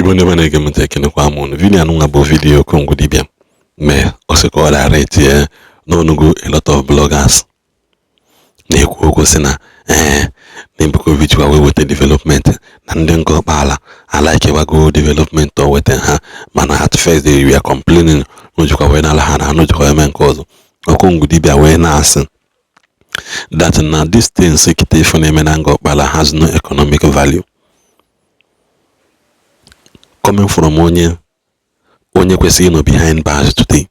Igbo ndị ọma na-ege m ntị, ekenekwa m unu. Video anụnwa bụ video Okongwu dibịa mee. Ọ sị ka ọ ghara etinye n'ọnụgo. A lot of bloggers na-ekwu okwu sị na ee, na Ebuka Obi jikwa wee weta development na ndị Ngor Okpala alikewago development o weta ha, mana at first they were complaining na ojikwa wee nala ha na anụ jikwa eme nke ọzọ. Okongwu dibịa wee na-asị that na these things kịta ife na-eme na Ngor Okpala has no economic value, coming from onye kwesịrị ịnọ behind bars today.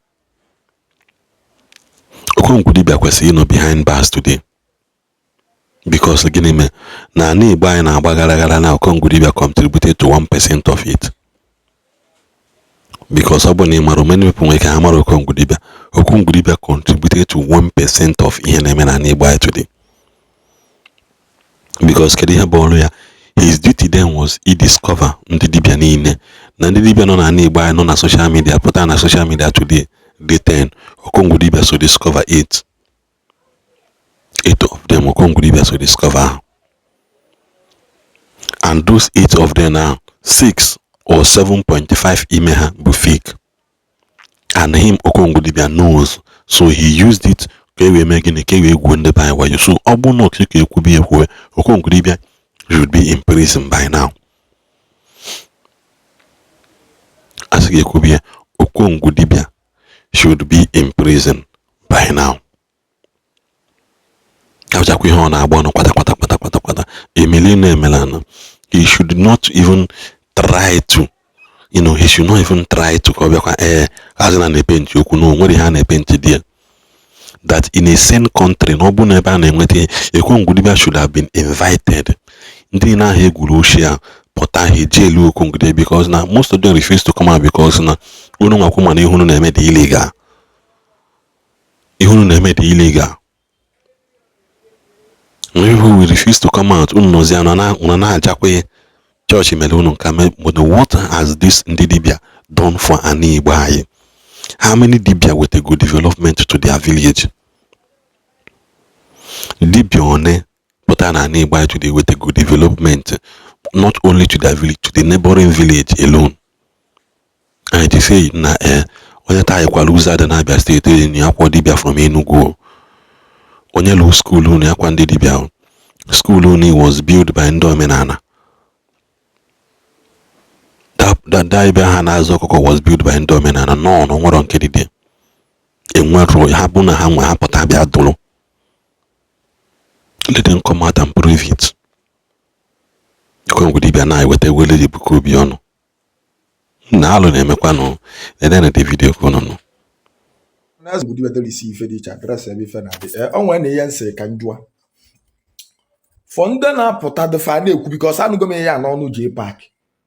Okongwu dibịa kwesịrị ịnọ behind bars today because gịnị mee na ala Igbo anyị na-agba gara gara na Okongwu dibịa contributed to 1% of it? Because ọ bụ na ị mara, many people nwere ike ha mara Okongwu dibịa. Okongwu dibịa contributed to 1% of ihe na-eme na ala Igbo anyị today because kedu ihe bụ ọrụ ya? His duty then was i discover ndị dibịa niile na ndị dibịa nọ n'ala Igbo anyị nọ na social media, pụta na social media today dị 10. Okongwu dibịa so discover 8, 8 of them. Okongwu dibịa so discover ahụ, and those 8 of them now, 6 or 7.5 ime ha bụ fake, and him, Okongwu dibịa, knows, so he used it ka e wee mee gịnị? Ka e wee gwuo ndị be anyị wayo. So ọ bụ na ọkụ ka ekwubi ekwuwe, Okongwu dibịa should be in prison by now. Asị gị ekwubi ya, Okongwu dibịa should be in prison by now. Abụchakwa ihe ọ na-agba ọnụ kwata kwata kwata kwata kwata emeli na emelana. He should not even try to you know he should not even try to ka ọ bịakwa ee azị na na-epenti okwu na o nwere ihe a na-epenti dị ya, that in a sane country, na ọ bụ na ebe a na-enweta ihe, Okongwu dibịa should have been invited. Ndị niile ahụ egwuru ochie a pụta, ha eji elu Okongwu dibịa because na most of them refuse to come out because na unu nwakwu, mana ihe unu na-eme dị illegal. Ihe unu na-eme dị illegal. When people will refuse to come out, unu nọzi unu na-ajakwa chọọchị mere unu nka. But what has this ndị dibịa done for ana Igbo anyị? How many dibịa wetego development to their village? Dibịa one pụta na ana Igbo anyị today wetego development not only to their village, to the neighboring village alone? And to say na onye taa yikwara ụzọ dị n'Abia Steeti enyi akwọ dibịa from Enugu, onye lụ school unu yakwa ndị dibịa. School unu was built by ndị omenala. That ebe ha na-azụ ọkụkọ was built by ndị omenala. Nọ na nwere nke dịdị enwero ha bụ na ha nwe ha pụta bịa dụrụ. Let them come out and prove it. Okongwu dibịa na-eweta ewele Ebuka Obi ọnụ na alụ na-emekwanụ. Nene the video ka unu nụ. Na-ezigbo dibịa dere isi ife dị iche address ebe ife na-adị. O nwere na ihe nsị ka njụa for ndị na-apụta dịfa na-ekwu because anụgo m ihe a n'ọnụ J Park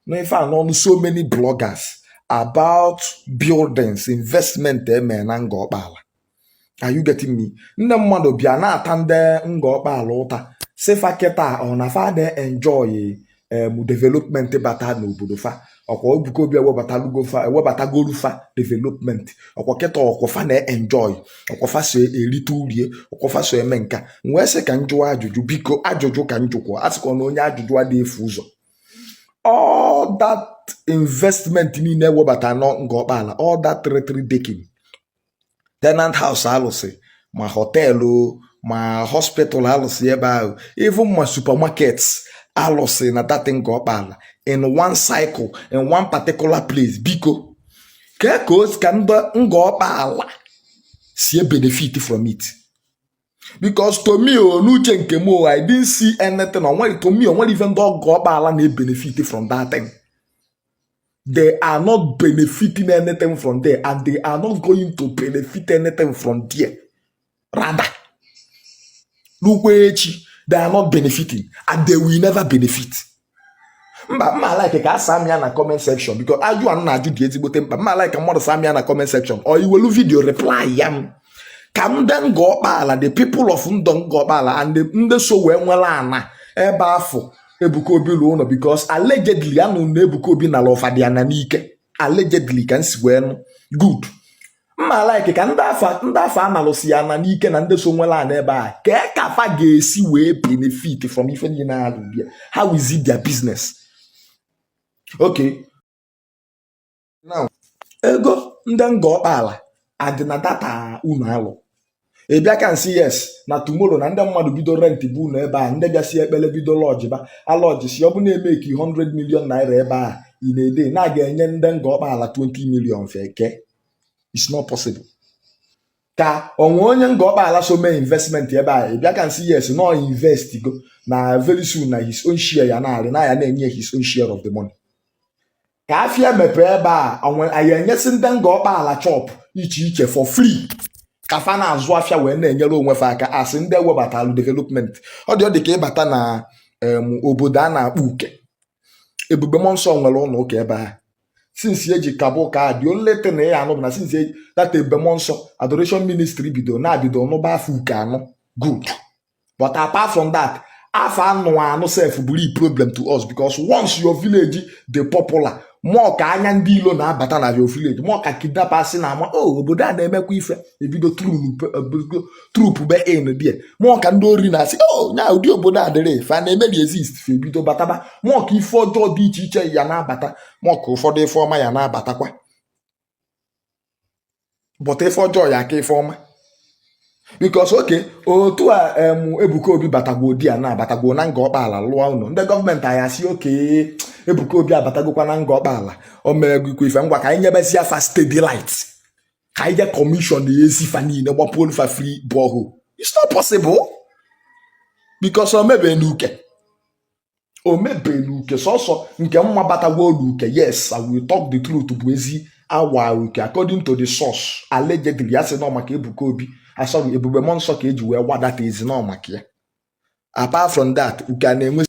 na ife a n'ọnụ so many bloggers about buildings investment eme na Ngor Okpala. Are you getting me? Ndị mmadụ bịa na-ata ndị Ngor Okpala ụta, sị fa kịta ọ na fa dey enjoy development bata n'obodo fa. Ọkwa Ebuka Obi ewebatalugo fa, ewebatagolu fa development. Ọkwa kịta ọkwa fa na-enjoy, ọkwa fa so erite urie, ọkwa fa so eme nka. M wee sị ka m jụọ ajụjụ, biko, ajụjụ ka m jụkwa. A sịkwa na onye ajụjụ adịghị efu ụzọ. All that investment niile ewebata nọ Ngor Okpala, all that three three decking tenant house alụsị, ma hotel, ma hospital alụsị ebe ahụ, even ma supermarkets alụsị na that Ngor Okpala in one cycle, in one particular place, biko, kee ka o ka ndị Ngor Okpala si benefit from it? Because to me o, n'uche nke m o, I didn't see anything. Onwere to me, onwere ife ndị Ngor Okpala na-benefit from that thing. They are not benefiting anything from there, and they are not going to benefit anything from there. Rather, n'ukwu echi, they are not benefiting and they will never benefit. Mba, mma like ka asa m ya na comment section because ajụ a m na-ajụ dị ezigbote mkpa. Mma like mmadụ sa m ya na comment section or iwelu video reply ya m ka ndị Ngor Okpala, the people of ndị Ngor Okpala and ndị so wee nwere ana ebe afọ Ebuka Obi lụọ ụlọ, because allegedly anụ na Ebuka Obi nara ọfadị ana n'ike, allegedly ka m si wee nụ. Good, mma like ka ndị afọ analụsi ya na n'ike na ndị so nwere ana ebe a kee ka fa ga-esi wee benefit from ife niile alụ bịa. How is it their business? Okay. Now, ego ndị Ngor Okpala adị na data unu alụ. Ị bịa ka nsị, yes, na tomorrow na ndị mmadụ bido rent bụ unu ebe a, ndị bịa si ekpele bido lodge ba alodge si ọ bụ na-emeki 100 million naira ebe a ị na-ede na a ga-enye ndị Ngor Okpala 20 million feke. It's not possible. Ka onwe onye Ngor Okpala so mee investment ebe a, ị bịa ka nsị, yes, no invest go na very soon na his own share ya na-arị na ya na-enye his own share of the money. Ka afịa mepee ebe a, onwe anyị enyesị ndị Ngor Okpala shop iche iche for free ka fa na-azụ afịa wee na-enyere onwe fa aka, asị ndị ewebatalụ development. Ọ dị ka ịbata na obodo a na-akpọ Uke. Ebube Mmụọ Nsọ nwere ụlọ ụka ebe a since eji kaba ụka a. The only thing ya anụ bụ na since that Ebube Mmụọ Nsọ Adoration Ministry bido na-abido nụba afọ Uke anụ good, but apart from that, afọ anụ anụ sef bụrụ problem to us, because once your village dị popular, mụọ ka anya ndị ilo na-abata na your village, mụọ ka kidnappers na ama o obodo a na-emekwa ife ebido troop be in there, mụọ ka ndị ori na-asị o nya ụdị obodo a dịrị fa na-emeri exist, fa ebido bataba, mụọ ka ife ọjọọ dị iche iche ya na-abata, mụọ ka ụfọdụ ife ọma ya na-abatakwa, but ife ọjọọ ya aka ife ọma, because oke otu a Ebuka Obi batagwo di a na-abatagwo na Ngor Okpala lụọ ụlọ, ndị gọọmenti anyị asị oke Ebuka Obi abatagokwa na Ngor Okpala, o meregikwa ife ngwa ka anyị nyebezi afa steady light, ka anyị je commission ezi fa niile gbapuolu fa free borehole. It's not possible because o mebe n'Uke, o mebe n'Uke sọsọ nke mma batagwo n'Uke. Yes, I will talk the truth, bụ ezi awa Uke. According to the source, allegedly, ya sị nọ maka Ebuka Obi, asọrọ Ebube Mmụọ Nsọ ka eji wee wadata ezi nọ maka ya. Apart from that, Uke a na-enwe,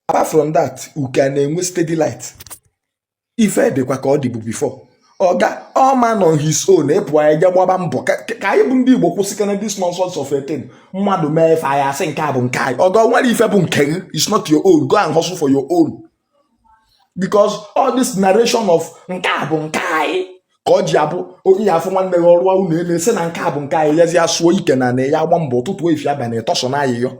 apart from that, Uke a na-enwe steady light. Ife dịkwa ka ọ dịbụ before. Oga all man on his own ịpụ, anyị je gbaba mbọ ka anyị bụ ndị Igbo kwụsịkana this nonsense of a thing. Mmadụ mee ife, anyị asị nke a bụ nke anyị. Oga, nwere ife bụ nke gị is not your own. Go and hustle for your own, because all this narration of nke a bụ nke anyị ka ọ ji abụ onye afọ nwanne gị ọrụ unu elu esi na nke a bụ nke anyị yezi ya sụọ ike na ya agba mbọ ụtụtụ, efi, abalị, ịtọsọ na ayịyọ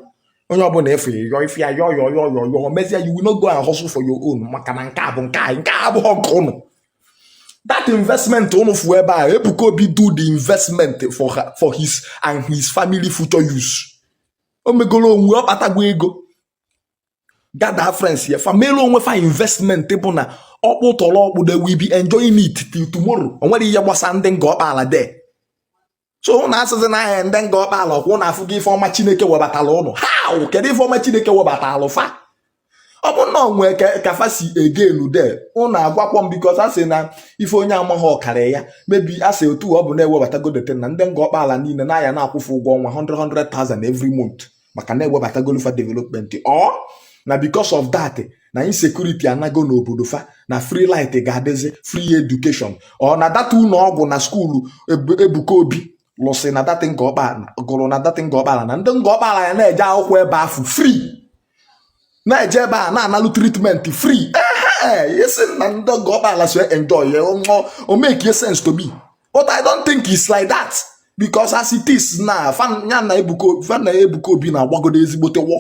onye ọbụla efu yọ ife ya yọ yọ yọ yọ yọ mezie. You will not go and hustle for your own maka na nke a bụ nke anyị. Nke a abụghị nke ụnụ. That investment ụnụ fụ ebe a, Ebuka Obi do the investment for his and his family future use. O megoro onwe, ọ kpatagbo ego, gather friends ya, family onwe fa investment bụ na ọkpụ tọrọ ọkpụ. They will be enjoying it till tomorrow. O nwere ihe gbasa ndị Ngor Okpala there. So ụnụ asịsị na ahịa ndị Ngor Okpala ọkwụ na afụ gị ife ọma Chineke webatara ụnụ. How? Kedu ife ọma Chineke webatara fa? Ọ bụ na onwe ka fa si egenu de ụnụ agwakwọ m, because a sị na ife onye amaghị ọkara ya mebi. A sị otu ọ bụ na-ewebatago deten na ndị Ngor Okpala niile na-aya na-akwụfe ụgwọ ọnwa 100 100,000 every month maka na-ewebatagolu fa development, ọ na because of that na insecurity anago n'obodo fa, na free light ga-adịzi, free education, ọ na data ụlọ ọgwụ na school Ebuka Obi lụsị na data Ngor Okpala gụrụ na data Ngor Okpala, na ndị Ngor Okpala ya na-eje akwụkwọ ebe ahụ free, na-eje ebe a na-analụ treatment free. Ehe, isi na ndị Ngor Okpala so enjoy ya, o make sense to me, but I don't think it's like that, because as it is na fan ya na Ebuka, fan na Ebuka Obi na-agbagodo ezigbote wọ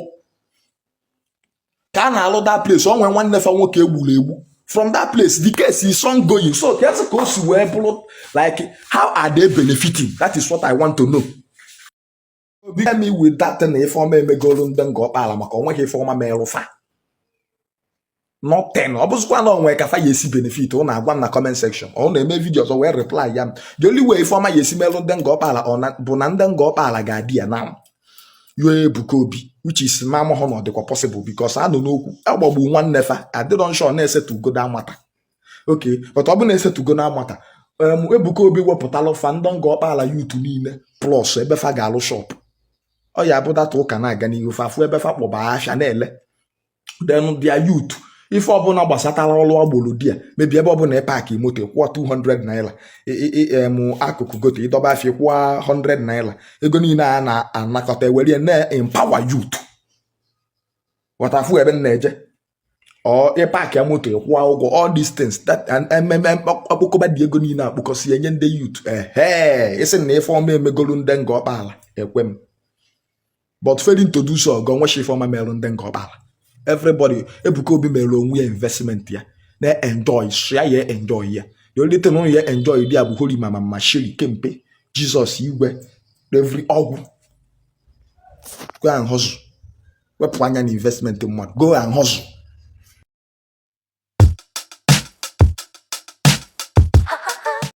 ka a na-alụ that place. O nwee nwanne fa nwoke egburu egbu from that place. The case is ongoing. So ka o si wee bụrụ, like, how are they benefiting? That is what I want to know. Obi me with that na ife ọma emegolu ndị Ngor Okpala, maka onweghị ife ọma merụ fa, nothing. Ọ bụzikwa na onwe ka fa ya esi benefit, ọ na-agwa m na comment section, ọ na-eme video ọzọ wee reply ya m. The only way ife ọma ya esi merụ ndị Ngor Okpala bụ na ndị Ngor Okpala ga-adị ya na yo Ebuka Obi, which is ma amụhụ na ọ dịkwa possible, because anọ n'okwu agbagbu nwanne fa adịrọ nsọ na-esetugo na amata. Okay, but ọ bụ na-esetugo na amata Ebuka Obi wepụtalụ fa ndị Ngor Okpala youth niile plus ebe fa ga-alụ shop, ọ ya bụ data ụka na-aga n'ihu, fa fụ ebe fa kpọba afịa na-ele. Then their youth, ife ọbụla gbasatara ọrụ agboro di ya mebi, ebe ọbụla ị park moto, kwụọ 200 naira akụkụ gote ịdọba afịa, kwụọ 100 naira. Ego niile a na-anakọta ewere na-empower youth. Ghọtafu ebe m na-eje? Ọ ị park ya moto, ịkwụọ ụgwọ, all these things that ememe akpụkọba dị, ego niile akpụkọsi enye ndị youth. Ehe, isi na ife ọma emegolu ndị Ngor Okpala, ekwe m, but failing to do so, ọgọ nwechi ife ọma merụ ndị Ngor Okpala. Everybody, Ebuka Obi mere onwe ya investment ya na-enjoy ya enjoy ya. The only thing unu ya enjoy there bụ holy mama mashiri kempe Jesus igwe every ọgwụ. Go and hustle. Wepụ anya na investment mmadụ. Go and hustle.